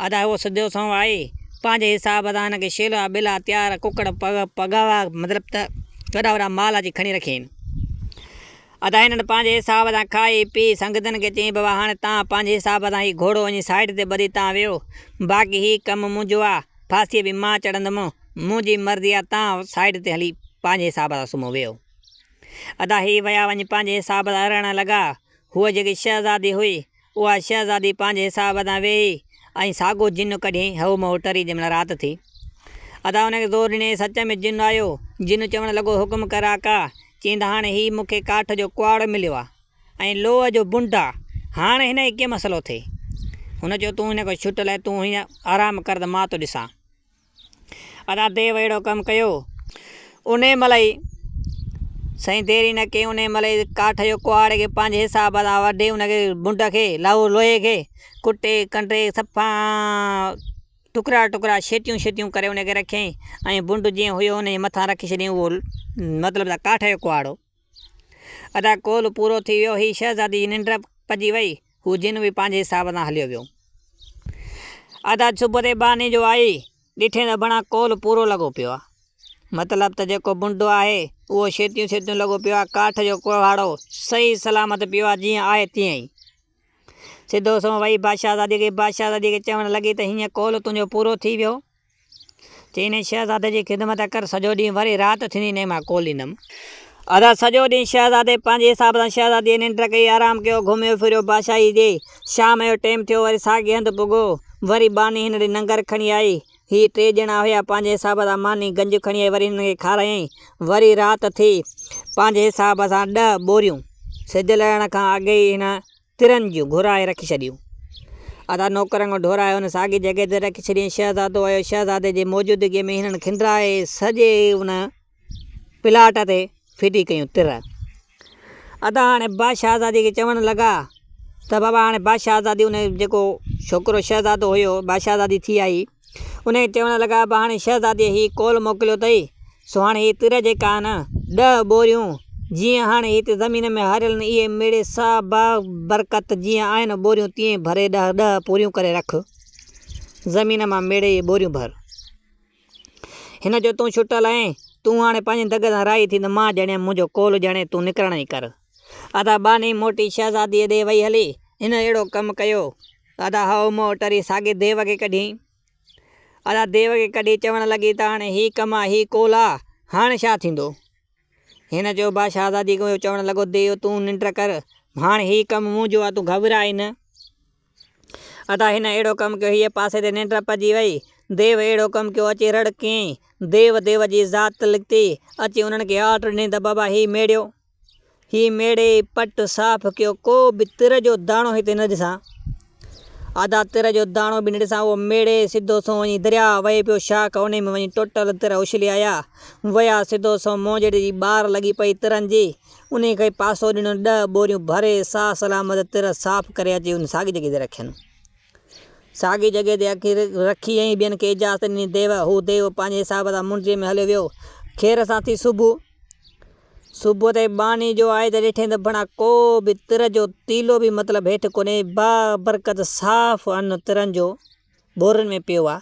ادا هو سڌو سنئون آهي. پنهنجي حساب سان هن کي شيلا ٻيلا تيار ڪڪڙ پڳاوا مطلب ته وڏا وڏا مال اچي کڻي رکيائين. ادا هنن پنهنجي حساب سان کائي پي سنگتين کي چيائين بابا هاڻي تان پنهنجي حساب سان هي گهوڙو وڃي سائيڊ تي ٻڌي تان ويهو باقي هي ڪم منهنجو آ ڦاسيء به مان چڙهندم منهنجي مرضي آ تان سائيڊ تي هلي پنهنجي حساب سان سمهو ويهو. ادا هي ويا وڃي پنهنجي حساب سان رهڻ لڳا. هوء جيڪي شهزادي هئي، اها شهزادي پنهنجي حساب سان ويهي ۽ ساڳو جن ڪڍيائين. هئو مئو ٽري جنهن مهل رات ٿي. ادا ان کي زور ڏنائين. سچ ۾ جن آيو. جن چوڻ لڳو، حڪم ڪر آقا. چيائين ته هاڻي هي مون کي ڪاٺ جو ڪهاڙو مليو آ ۽ لوهه جو بنڊ آ. هاڻ هن کي ڪيئن مسئلو ٿئي؟ هن چيو، تون هن کان ڇٽ لهه، تون هينئر آرام ڪر ته مان ٿو ڏسان. ادا ديو اهڙو ڪم ڪيو. انهيء مهل ئي سائين دير ئي نه ڪئي انهيء مهل ئي ڪاٺ جو ڪهاڙي کي پنهنجي حساب سان وڍي ان کي بنڊ کي لهو لوهي کي ڪٽي ڪنڊي صفا ٽڪرا ٽڪرا شيٽيون شيٽيون ڪري ان کي رکيائين ۽ بنڊ جيئن هيو ان جي مٿان رکي ڇڏيائين اهو مطلب ته ڪاٺ جو ڪهاڙو. ادا قول پورو ٿي ويو، هي شهزادي جي ننڊ پئجي وئي، هو جن به پنهنجي حساب سان هليو ويو. ادا صبح تي ٻانهي جو آئي، ڏٺين ته بڻا قول پورو لڳو پيو آ. مطلب ته جيڪو بنڊو آهي، اهو شيتيون شيتيون لڳو پيو آ، ڪاٺ جو ڪهاڙو صحيح سلامت پيو آ، جيئن آهي تيئن ئي. سڌو سنئون وئي بادشاهزادي کي، بادشاهزادي کي چوڻ لڳي ته هينئن قول تنهنجو پورو ٿي ويو. چي انهي شهزادي جي خدمت ڪر سڄو ڏينهن وري رات ٿيندي انهي مان ڪول ڏيندم. ادا سڄو ڏينهن شهزادي پنهنجي حساب سان شهزاديء ننڊ ڪئي آرام ڪيو گهميو ڦريو بادشاهي جي شام جو ٽيم ٿيو وري ساڳئي هنڌ پڳو وري ٻانهي هن ڏي ننگر کڻي آئي هي ٽي ڄڻا هيا پنهنجي حساب سان ماني گنج کڻي آئي وري هنن کي کارايائين وري رات ٿي پنهنجي حساب سان ڏهه ٻوريون سج لهڻ کان اڳي ئي هن ترن جون گهرائي رکي ڇڏيون. ادا نوڪرن کان ڍورائي ان ساڳي جڳهه تي رکي ڇڏيائين. شهزادو آيو. شهزادي جي موجودگيء ۾ هنن کنڊرائي سڄي ان پلاٽ تي ڦٽي ڪيون تر. ادا هاڻي بادشاهزادي کي چوڻ لڳا ته بابا هاڻي بادشاهزادي ان جيڪو ڇوڪرو شهزادو هيو بادشاهزادي ٿي آئي. انهيء کي چوڻ لڳا، ابا هاڻي شهزاديء هي قول موڪليو اٿئي، سو هاڻي هي تر جيڪا آهن، ڏهه ٻوريون، جيئن هاڻي هتي زمين ۾ هاريل آهن، اهي ميڙي سا بابرڪت جيئن آهن ٻوريون تيئن ڀري ڏهه ڏهه پوريون ڪري رک. زمين مان ميڙي اهي ٻوريون ڀر. هن چيو، تون ڇٽل آهين، تون هاڻي پنهنجي دڳ سان راهي ٿي ته مان ڄڻيم، منهنجو قول ڄڻي تون نڪرڻ ئي ڪر. ادا ٻانهي موٽي شهزاديء ڏي وئي هلي. هن اهڙو ڪم ڪيو. ادا هائو مئو ٽري ساڳي ديو کي ڪڍيائين. ادا ديو کي ڪڍي چوڻ لڳي ته هاڻي هي ڪم آ، هي قول آ، هاڻ ڇا ٿيندو؟ هن چيو بادشاهزادي کي چوڻ لڳو ديو تون ننڊ ڪر، هاڻ هي ڪم منهنجو آ، تون گهٻراء نه. ادا هن اهڙو ڪم ڪيو، هيء پاسي تي ننڊ پئجي وئي. ديو اهڙو ڪم ڪيو، اچي رڙ ڪيائين. ديو ديو جي ذات لڪتي، اچي انهن کي آرڊر ڏني ته بابا هي ميڙيو. هي ميڙي پٽ صاف ڪيو، ڪو به تر جو داڻو هتي نه ڏسان. ادا تر جو داڻو به نه ڏسان. اهو ميڙي سڌو سنئون وڃي درياء وهي پيو، شاخ انهي ۾ وڃي ٽوٽل تر اڇلي آيا. ويا سڌو سنئون مونجهڙي جي ٻار لڳي پئي ترن جي. انهي کي پاسو ڏنو، ڏهه ٻوريون ڀري ساهه سلامت تر صاف ڪري اچي ان ساڳي جڳهه تي رکين. ساڳي جڳهه تي اکي رکي ۽ ٻين کي اجازت ڏني ديو، هو ديو پنهنجي حساب سان منڊيء ۾ هليو ويو. خير سان ٿي صبح. صبح تي ٻانهي جو آئي ته ڏٺين ته بڻا ڪو به تر جو تيلو به مطلب هيٺ ڪونهي، بابرڪت صاف ان ترن جو ٻورن ۾ پيو آ.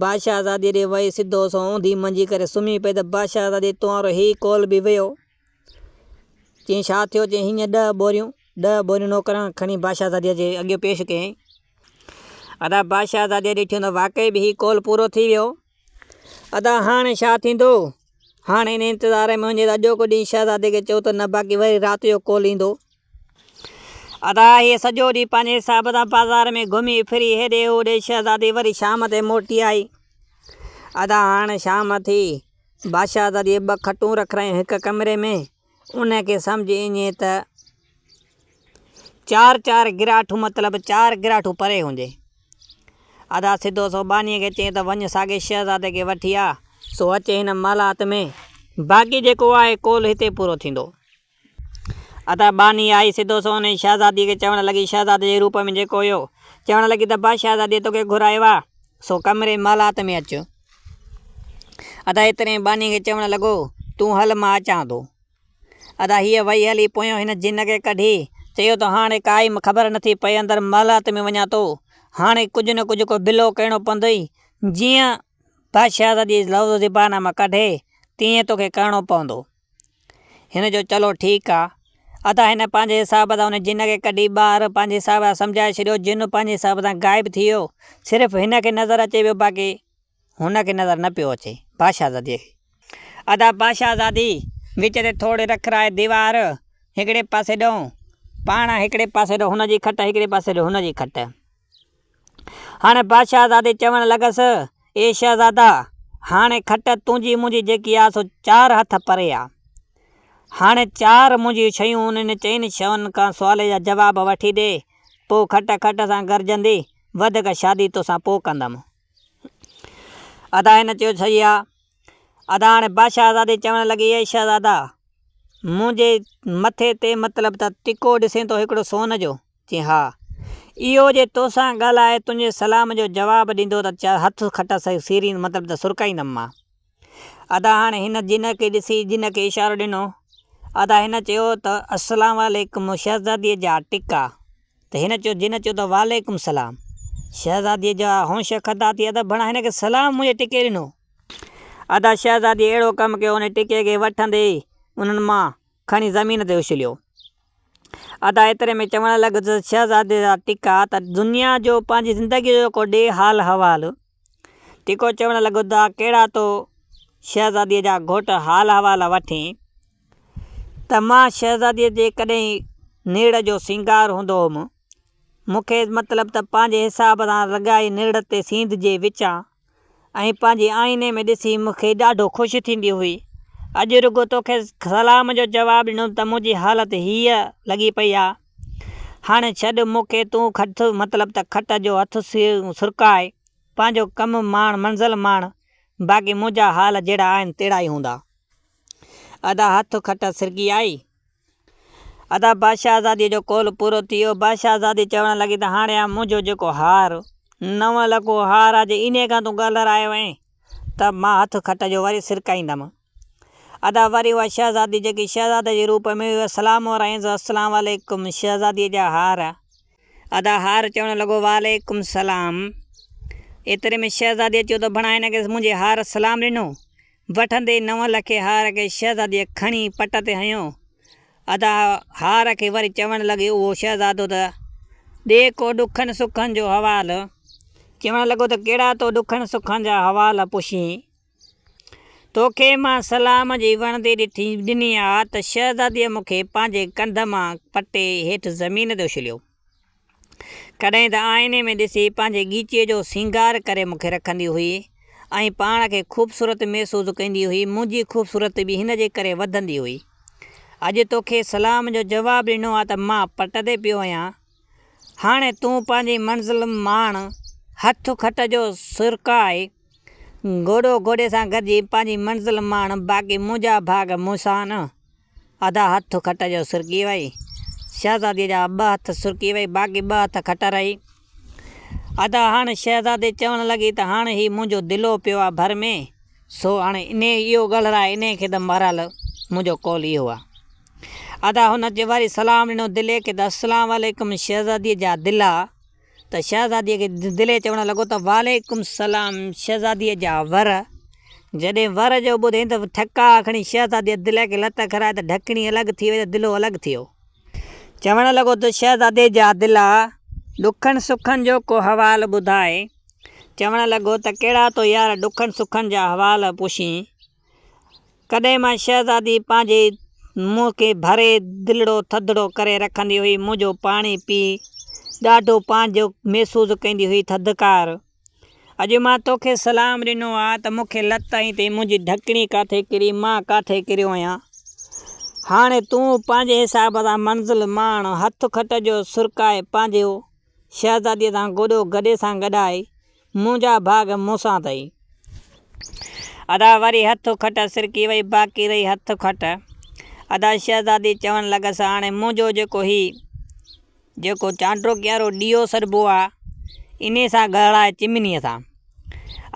بادشاهزاديء ڏي وئي، سڌو سنئون اونڌي منجي ڪري سمهي پئي ته بادشاهزادي تنهارو هي قول به ويو. چيائين ڇا ٿيو؟ چيائين هينئن ڏهه ٻوريون، ڏهه ٻوريون نوڪرن کان کڻي بادشاهزاديء جي اڳيون پيش ڪيائين. ادا بادشاهزاديء ڏٺيون ته واقعي به هي قول پورو ٿي ويو. ادا هاڻي ڇا ٿيندو؟ هاڻ ان انتظار ۾ هجي ته اڄوڪو ڏينهن شهزادي کي چئو ته نه باقي وري رات جو ڪول ايندو. ادا هيء سڄو ڏينهن پنهنجي حساب سان بازار ۾ گهمي ڦري هيڏي هوڏي شهزادي وري شام تي موٽي آئي. ادا هاڻ شام ٿي. بادشاهزاديء ٻه کٽون رکرايون هڪ ڪمري ۾. ان کي سمجهه ايئن ته چار چار گراٺون مطلب چار گراٺون پري هجي. ادا سڌو سو ٻانهيء کي چيائين ته وڃ ساڳي شهزادي کي وٺي آ، سو اچي هن محلات ۾، باقي جيڪو آهي قول هتي پورو ٿيندو. ادا ٻانهي آئي، سڌو سو انهيء شهزاديء کي چوڻ لڳي، شهزادي جي روپ ۾ جيڪو هيو، چوڻ لڳي ته بادشاهزاديء توکي گهرايو آ، سو ڪمري محلات ۾ اچ. ادا ايتري ۾ ٻانهيء کي چوڻ لڳو، تون هل مان اچان ٿو. ادا هيء وئي هلي پويان هن جن کي ڪڍي چيو ته هاڻي ڪائي خبر نٿي پئي اندر محلات ۾ وڃان ٿو هاڻي ڪجهه نه ڪجهه ڪو بلو ڪرڻو پوندئي جيئن بادشاهزادي لفظ زبان مان ڪڍي تيئن توکي ڪرڻو پوندو. هن چيو چلو ٺيڪ آ. ادا هن پنهنجي حساب سان ان جن کي ڪڍي ٻاهر پنهنجي حساب سان سمجهائي ڇڏيو جن پنهنجي حساب سان غائب ٿي ويو صرف هن کي نظر اچي پيو باقي هن کي نظر نه پيو اچي بادشاهزاديء کي. ادا بادشاهزادي وچ تي ٿوري رکرائي ديوار هڪڙي پاسي ڏانهن پاڻ هڪڙي پاسي ڏانهن هن جي کٽ هڪڙي پاسي ڏانهن هن جي کٽ. هاڻي بادشاهزادي چوڻ لڳس، اي شهزادا! هاڻي کٽ تنهنجي منهنجي جيڪي آ سو چار هٿ پري آ. هاڻي چار منهنجيون شيون انهن چئن شين کان سوالي جا جواب وٺي ڏي، پوء کٽ کٽ سان گرجندي، وڌيڪ شادي توسان پوء ڪندم. ادا هن چيو صحيح آ. ادا هاڻي بادشاهزادي چوڻ لڳي، اي شهزادا! منهنجي مٿي تي مطلب ته ٽڪو ڏسين ٿو هڪڙو سون جو؟ چيائين، ها. اهو جي توسان ڳالهائي تنهنجي سلام جو جواب ڏيندو ته هٿ کٽ سيرين مطلب ته سرڪائيندم مان. ادا هاڻي هن جن کي ڏسي جن کي اشارو ڏنو. ادا هن چيو ته السلام عليڪم شهزاديء جا ٽڪا. ته هن چيو جن چيو ته وعليڪم السلام. شهزاديء جا هوش خطا ٿي ويا ته ڀڻا هن کي سلام منهنجي ٽڪي ڏنو. ادا شهزاديء اهڙو ڪم ڪيو ان ٽڪي کي وٺندي ئي انهن مان کڻي زمين تي اڇليو. ادا ايتري ۾ چوڻ لڳس ته شهزادي جا ٽڪا ته دنيا جو پنهنجي زندگيء جو ڪو ڏي حال حوال. ٽڪو چوڻ لڳو ته ڪهڙا تو شهزاديء جا گهوٽ حال حوال وٺين ته مان شهزاديء جي ڪڏهن نيڙ جو سينگار هوندو هوم. مون کي مطلب ته پنهنجي حساب سان لڳائي نرڙ تي سينڌ جي وچان ۽ پنهنجي آئيني ۾ ڏسي مون کي ڏاڍو خوش ٿيندي هئي. اڄ رڳو توکي سلام جو جواب ڏنم ته منهنجي حالت هيء لڳي پئي آ. هاڻي ڇڏ مون کي تون کٽ مطلب ته کٽ جو هٿ سرڪاء، پنهنجو ڪم ماڻ منزل ماڻ، باقي منهنجا حال جهڙا آهن تهڙا ئي هوندا. ادا هٿ کٽ سرڪي آئي. ادا بادشاهزاديء جو قول پورو ٿي ويو. بادشاهزادي چوڻ لڳي ته هاڻي آ منهنجو جيڪو هار، نو لکو هار آ، جي انهيء کان تون ڳالهرايو آهين ته مان هٿ کٽ جو وري سرڪائيندم. ادا وري اها شهزادي جيڪي شهزادي جي روپ ۾ هئي سلام ورايائينس السلام عليڪم شهزاديء جا هار. ادا هار چوڻ لڳو وعليڪم السلام. ايتري ۾ شهزاديء چيو ته ڀڻا هن کي منهنجي هار سلام ڏنو. وٺندي نو لکي هار کي شهزاديء کڻي پٽ تي هنيو. ادا هار کي وري چوڻ لڳي اهو شهزادو ته ڏي ڪو ڏکن سکن جو حوال. چوڻ لڳو ته ڪهڙا ٿو ڏکن سکن جا حوال پڇين. توکي مان سلام جي وڻندي ڏٺي ڏني آ ته شهزاديء مون کي پنهنجي ڪنڌ مان پٽي هيٺ زمين تي اڇليو. ڪڏهن ته آئيني ۾ ڏسي پنهنجي ڳيچيء جو سينگار ڪري مون کي رکندي هئي ۽ پاڻ کي خوبصورت محسوس ڪندي هئي، منهنجي خوبصورتي به هن جي ڪري وڌندي هئي. اڄ توکي سلام جو جواب ڏنو آ ته مان پٽ تي پيو آهيان. هاڻي تون پنهنجي منزل ماڻ، هٿ کٽ جو سرڪاء، گهوڙو گهوڙي سان گڏجي پنهنجي منزل ماڻ، باقي منهنجا ڀاڳ مون سان نه. ادا هٿ کٽ جو سرڪي وئي. شهزاديء جا ٻه هٿ سرڪي وئي، باقي ٻه هٿ کٽ رهي. ادا هاڻ شهزادي چوڻ لڳي ته هاڻ هي منهنجو دلو پيو آ ڀر ۾، سو هاڻ انهيء اهو ڳالهرائي انهيء کي ته بهرحال منهنجو قول اهو آ. ادا هن وري سلام ڏنو دلي کي ته السلام عليڪم شهزاديء جا دلا. ته شهزاديء کي دلي چوڻ لڳو ته وعليڪم السلام شهزاديء جا ور. جڏهن ور جو ٻڌئين ته ٺڪاء کڻي شهزاديء دلي کي لت کارائي ته ڍڪڻي الڳ ٿي وئي ته دلو الڳ ٿي ويو. چوڻ لڳو ته شهزادي جا دلا، ڏکن سکن جو ڪو حوال ٻڌاء. چوڻ لڳو ته ڪهڙا ٿو يار ڏکن سکن جا حوال پڇين. ڪڏهن مان شهزادي پنهنجي منهن کي ڀري دلڙو ٿڌڙو ڪري رکندي هئي، منهنجو پاڻي پي ڏاڍو پنهنجو محسوس ڪندي هئي ٿڌڪار. اڄ مان توکي سلام ڏنو آ ته مون کي لت هنئي تئين منهنجي ڍڪڻي ڪاٿي ڪري، مان ڪاٿي ڪريو آهيان. هاڻي تون پنهنجي حساب سان منزل ماڻ، هٿ کٽ جو سرڪائي پنهنجو شهزاديء سان گوڏو گڏي سان گڏائي، منهنجا ڀاڳ مون سان اٿئي. ادا وري هٿ کٽ سرڪي وئي، باقي رهي هٿ کٽ. ادا شهزادي چوڻ لڳس، هاڻي منهنجو جيڪو هي جيڪو چانڊوڪي وارو ڏيئو سڏبو آ، انهي سان ڳالهاء چمنيء سان.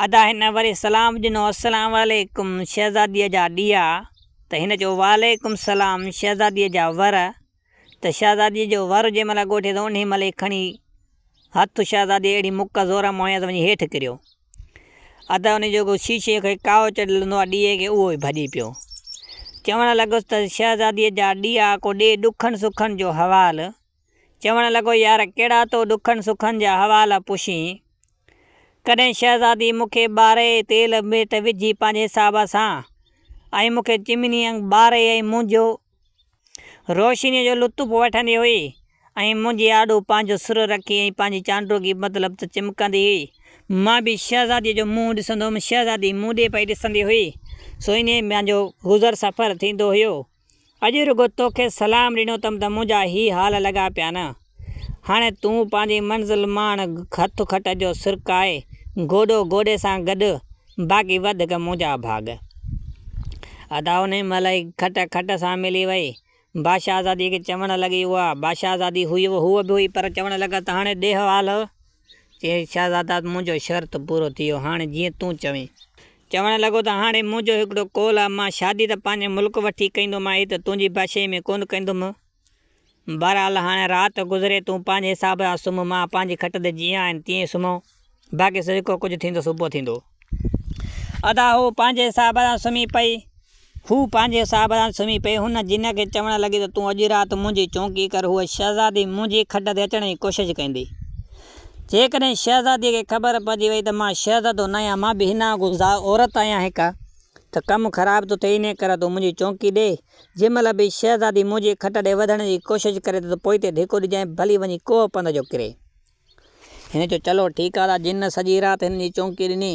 ادا هن وري سلام ڏنو، السلام عليڪم شهزاديء جا ڏيئا. ته هن چيو وعليڪم السلام شهزاديء جا ور ته شهزاديء جو ور جنهن مهل ڳوٺي ته انهيء مهل ئي کڻي هٿ شهزاديء اهڙي مڪ زور مان هنيس ته وڃي هيٺ ڪريو. ادا انهيء جو شيشي کي ڪائو چڙهيل هوندو آهي ڏيئي کي اهو ئي ڀڄي پيو. چوڻ لڳس ته شهزاديء جا ڏيئا ڪو ڏي ڏکن سکن جو حوال. چوڻ لڳو يار ڪهڙا ٿو ڏکن سکن جا حوال پڇين. ڪڏهن شهزادي مون کي ٻاري تيل ميٽ وجهي پنهنجي حساب سان ۽ مون کي چمني انگ ٻاري ۽ منهنجو روشنيء جو لطف وٺندي هئي ۽ منهنجي آڏو پنهنجو سر رکي ۽ پنهنجي چانڊوڪي مطلب ته چمڪندي هئي. مان به شهزاديء جو منهن ڏسندو هوم، شهزادي مون ڏي پئي ڏسندي هئي، سو انهيء منهنجو گذر سفر ٿيندو هيو. اڄ رڳو توکي سلام ڏنو اٿم ته منهنجا هي حال لڳا پيا نه. هاڻي تون پنهنجي منزل ماڻ، هٿ کٽ جو سرڪاء، گوڏو گوڏي سان گڏ، باقي وڌڪ منهنجا ڀاڳ. ادا انهي مهل ئي کٽ کٽ سان ملي وئي. بادشاهزاديء کي چوڻ لڳي اها بادشاهزادي هئي هوء به هئي پر چوڻ لڳس ته هاڻي ڏي حوال. چيائين شهزادا منهنجو شرط پورو ٿي ويو هاڻي جيئن تون چوين. چوڻ لڳو ته هاڻي منهنجو هڪڙو قول آ مان شادي ته پنهنجي ملڪ وٺي ڪيندومانء هت تنهنجي بادشاهي ۾ ڪونه ڪيندم. بهرحال هاڻي رات گذري تون پنهنجي حساب سان سمهه مان پنهنجي کٽ تي جيئن آهن تيئن سمهون باقي جيڪو ڪجهه ٿيندو صبح ٿيندو. ادا هوء پنهنجي حساب سان سمهي پئي. هوء پنهنجي حساب سان سمهي پئي. هن جن کي چوڻ لڳي ته تون اڄ رات منهنجي چونڪي ڪر. هوء شهزادي منهنجي کٽ تي اچڻ جي ڪوشش ڪندي. جيڪڏهن شهزاديء کي خبر پئجي وئي ته مان شهزادو نه آهيان، مان به هن وانگر عورت آهيان هڪ، ته ڪم خراب ٿو ٿئي، انهيء ڪري تون منهنجي چونڪي ڏي. جنهن مهل به شهزادي منهنجي کٽ ڏي وڌڻ جي ڪوشش ڪري ته تون پوئتي ڌڪو ڏجانء، ڀلي وڃي ڪوهه پنڌ جو ڪري. هن چيو، چلو ٺيڪ آ ته جن سڄي رات هن جي چونڪي ڏني.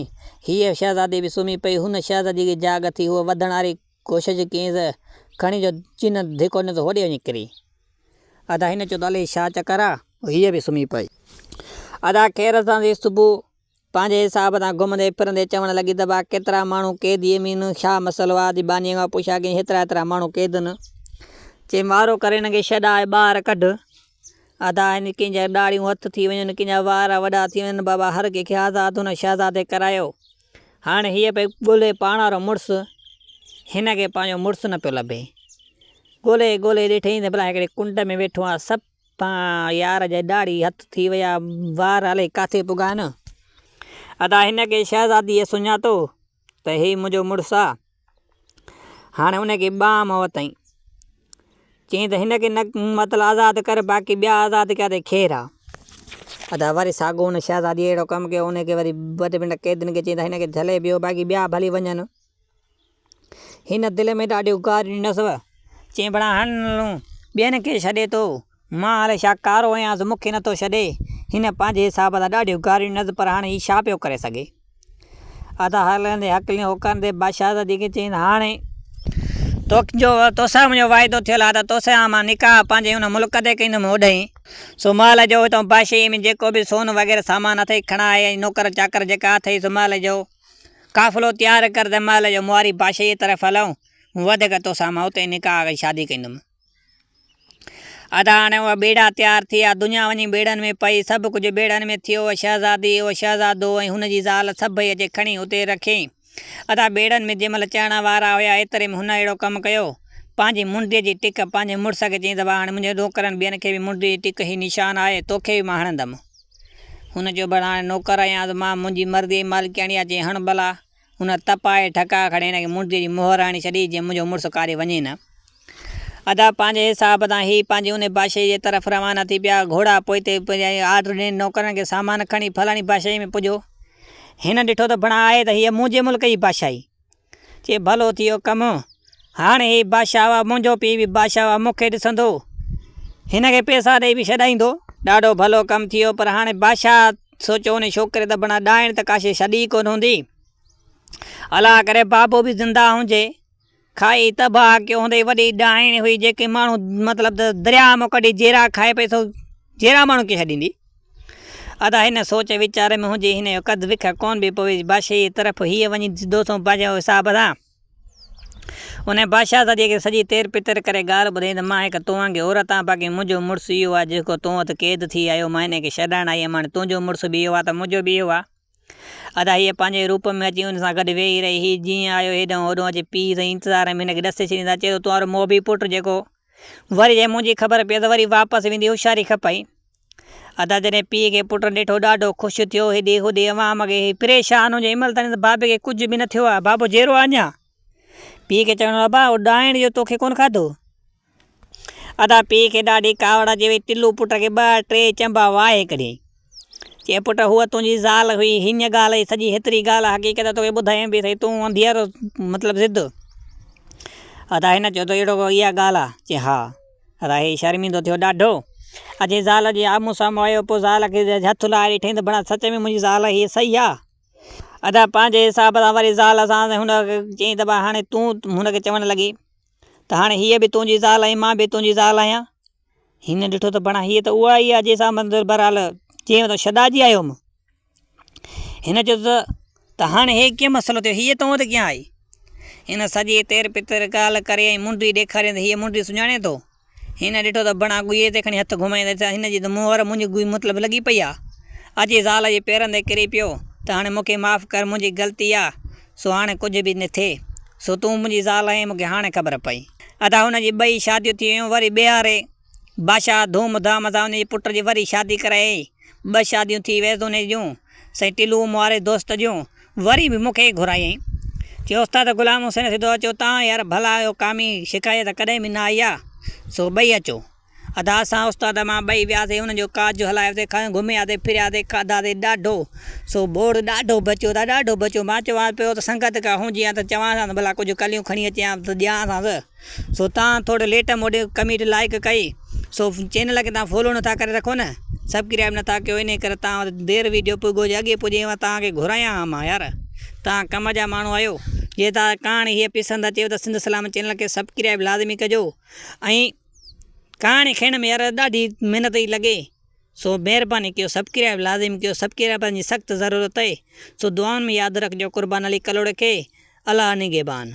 هيء شهزادي به سمهي پئي. هن شهزاديء کي جاڳ ٿي. هوء وڌڻ واري ڪوشش ڪيائينس. کڻي جو جن ڌڪو ڏنس، هوڏي وڃي ڪري. ادا هن چيو ته الائي ڇا چڪر آ. هيء به سمهي پئي. ادا خير سان ٿي صبح پنهنجي حساب سان گهمندي ڦرندي چوڻ لڳي ته ڀا ڪيترا ماڻهو قيد يمين ڇا مسئلو آ جي ٻانهيء کان پڇا ڪيائين هيترا هيترا ماڻهو قيد نه. چيائين وارو ڪري هن کي ڇڏاء ٻاهر ڪڍ. ادا هن ڪنهن جا ڏاڙهيون هٿ ٿي وڃن، ڪنهن جا وار وڏا ٿي وڃن، بابا هر ڪنهن کي آزاد هن شهزادي ڪرايو. هاڻي هيء پئي ڳولي پاڻ وارو مڙس، هن کي پنهنجو مڙس نه پيو لڀي. ڳولي ڳولي ڏٺئين ته ڀلا هڪڙي ڪنڊ ۾ ويٺو آ، صفا يار جا ڏاڙهي هٿ ٿي ويا، وار الائي ڪاٿي پڳا آهن. ادا هن کي شهزاديء سڃاتو ته هي منهنجو مڙس آ. هاڻي ان کي ٻانهن وتائين. چيائين ته هن کي نه مطلب آزاد ڪر باقي ٻيا آزاد ڪيا ته خير آ. ادا وري ساڳو ان شهزادي اهڙو ڪم ڪيو ان کي وري ٻه ٽي منٽ قيدين کي چيائين ته هن کي جهلي بيهو باقي ٻيا ڀلي وڃن. هن دل ۾ ڏاڍيون گاريون ڏنس. چيائين ڀلا هڻ ٻين کي ڇڏي ٿو مان الائي ڇا ڪارو آهيان جو مون کي نٿو ڇڏي. هن پنهنجي حساب سان ڏاڍيون گاريون ڏنس پر هاڻي هي ڇا پيو ڪري سگهي. ادا هلندي هڪلين هوڪاريندي بادشاهزادي کي چيائين ته هاڻي توکي توسان منهنجو واعدو ٿيل آهي ته توسان مان نڪاح پنهنجي ان ملڪ تي ڪندم اوڏهين. سو مهل جو هتان بادشاهيء ۾ جيڪو به سون وغيره سامان اٿئي کڻاء ۽ نوڪر چاڪر جيڪا اٿئي سو مهل جو قافلو تيار ڪر ته مهل جو مواري بادشاهيء طرف هلون وڌيڪ توسان مان اتي نڪاح ۽ شادي ڪندم. ادا هاڻي اهي ٻيڙا تيار ٿي ويا، دنيا وڃي ٻيڙن ۾ پئي، سڀ ڪجهه ٻيڙن ۾ ٿيو، شهزادي، اهو شهزادو ۽ هن جي زال سڀئي اچي کڻي اتي رکيائين. ادا ٻيڙن ۾ جنهن مهل چڙهڻ وارا هيا، ايتري ۾ هن اهڙو ڪم ڪيو، پنهنجي منڊيء جي ٽڪ پنهنجي مڙس کي چيائين ته ڀاء هاڻي منهنجي نوڪرن ٻين کي به منڊيء جي ٽڪ هي نشان آهي، توکي به مان هڻندم. هن چيو ڀلا هاڻي نوڪر آهيان ته مان منهنجي مرضي جي مالڪياڻي آهي، چيائين هڻ ڀلا. هن تپائي ٺڪاء کڻي هن کي منڊيء جي مهر هڻي ڇڏي، جيئن منهنجو مڙس ڪاڏي وڃي نه. ادا پنهنجي حساب تان هي پنهنجي انهي بادشاهيء جي طرف روانا ٿي پيا. گهوڙا پوئتي پڄائي آرڊر ڏني نوڪرن کي سامان کڻي فلاڻي بادشاهيء ۾ پڄو. هن ڏٺو ته بڻا آهي ته هيء منهنجي ملڪ جي بادشاهي. چي ڀلو ٿي ويو ڪم. هاڻي هي بادشاهه آ، منهنجو پيء به بادشاهه آ، مون کي ڏسندو. هن کي پئسا ڏئي به ڇڏائيندو. ڏاڍو ڀلو ڪم ٿي ويو پر هاڻي بادشاهه سوچيو انهي ڇوڪري ته بڻا ڏائڻ ته ڪا شيء ڇڏي ئي ڪونه هوندي. الله ڪري بابو به زنده هجي. کائي تباهه ڪيو هوندئي. وڏي ڏائڻ هئي جيڪي ماڻهو مطلب ته درياهه مان ڪڍي جيرا کائي پئي سو جيرا ماڻهو ڪيئن ڇڏيندي. ادا هن سوچ ويچار ۾ هجي هن جو قد وک ڪونه به پوي. بادشاهيء طرف هيء وڃي سڌو سنئون پنهنجي حساب سان. انهيء بادشاهزاديء کي سڄي تير پتر ڪري ڳالهه ٻڌائين ته مان هڪ تو وانگي عورت آهيان، باقي منهنجو مڙس اهو آهي جيڪو تو وٽ قيد ٿي آيو، مان هن کي ڇڏائڻ آئي هيم، هاڻي تنهنجو مڙس به اهو آهي ته منهنجو به اهو آهي. ادا هيء پنهنجي روپ ۾ اچي ان سان گڏ ويهي رهي. هي جيئن آيو هيڏانهن هوڏانهن اچي پيء سائين انتظار ۾ هن کي ڏسي ڇڏيندا. چيو ته تنهنجو موڀي پٽ جيڪو وري جي منهنجي خبر پيس ته وري واپس ويندي هوشياري کپئي. ادا جڏهن پيء کي پٽ ڏٺو ڏاڍو خوش ٿيو. هيڏي هوڏي عوام کي هي پريشان هجي هن مهل تائين ته بابي کي ڪجهه به نه ٿيو آهي. بابو جيئرو آهي اڃا. پيء کي چوڻ لڳو ابا اهو ڏائڻ جو توکي ڪونه کاڌو. ادا پيء کي ڏاڍي ڪاوڙ اچي وئي. ٽلو پٽ کي ٻه ٽي چنبا واهي ڪڍيائين. چي پٽ هوء تنهنجي زال هئي. هينئن ڳالهه هئي سڄي هيتري ڳالهه حقيقت توکي ٻڌايم به سهي تون انڌيئرو مطلب ضد. ادا هن چيو ته اهڙو اها ڳالهه آ؟ چي ها. ادا هي شرمندو ٿيو ڏاڍو. اچي زال جي آمهون سامهون آيو پوء زال کي هٿ لائي ڏٺائين ته بڻا سچ ۾ منهنجي زال هيء صحيح آ. ادا پنهنجي حساب سان وري زال سان هن کي چيائين ته هاڻي تون هن کي چوڻ لڳي ته هاڻي هيء به تنهنجي زال ۽ مان به تنهنجي زال آهيان. هن ڏٺو ته بڻا هيء ته اها ئي آهي جنهن سان مندر بهرحال چيم ته شڏاجي آيو هوم. هن چيو ته ته هاڻي هي ڪيئن مسئلو ٿيو هيء تو وٽ ڪيئن آئي؟ هن سڄي تير پتر ڳالهه ڪري ۽ منڊي ڏيکاريائين ته هيء منڊي سڃاڻين ٿو؟ هن ڏٺو ته بڻا ڳوئي تي کڻي هٿ گهمائيندي ته هن جي ته مهر منهنجي ڳوئي مطلب لڳي پئي آ. اچي زال جي پيرن تي ڪري پيو ته هاڻي مون کي معاف ڪر منهنجي غلطي آ سو هاڻي ڪجهه به نه ٿئي سو تون منهنجي زال آهين مون کي هاڻي خبر پئي. ادا هن جي ٻئي شاديون ٿي ويون وري ٻيهاري بادشاهه ڌوم ڌام سان ان جي پٽ جي وري شادي ڪرايائين ٻه شاديون ٿي ويس ان جون سائين ٽلو مون واري دوست جون وري به مون کي ئي گهرايائين. چيو استاد غلام حسين سڌو اچو تان يار ڀلا آهيو ڪامي شڪايت ڪڏهن به نه آئي آ سو ٻئي اچو. ادا اسان استاد مان ٻئي وياسي انهن جو ڪاڄ هلايوسي کانئن گهمياسي ڦرياسي کاڌاسي ڏاڍو سو ٻوڙ ڏاڍو بچيو ادا ڏاڍو بچيو مان چوان پيو ته سنگت ڪا هجي ها ته چوانس ها ته ڀلا ڪجهه ڪليون کڻي اچين ها ته ڏيانس ها سو تان ٿورو ليٽ موڊ ڪميٽ لائيڪ ڪئي سو چينل کي تان فالو نٿا ڪري رکو نه سبڪرائب نٿا ڪيو انهي ڪري تان وٽ دير ويڊيو پڳو جي اڳي پڄي مان تان کي گهرايان ها مان يار تان ڪم جا ماڻهو آهيو جي تان ڪهاڻي هيء پسند اچيو ته سنڌ سلامت چينل کي سبڪرائب لازمي ڪجو ۽ ڪهاڻي کڻڻ ۾ يار ڏاڍي محنت ٿي لڳي سو مهرباني ڪيو سبڪرائب لازم ڪيو سبڪرائبن جي سخت ضرورت اهي سو دعائن ۾ ياد رکجو قربان علي ڪلهوڙي کي الله نگهبان.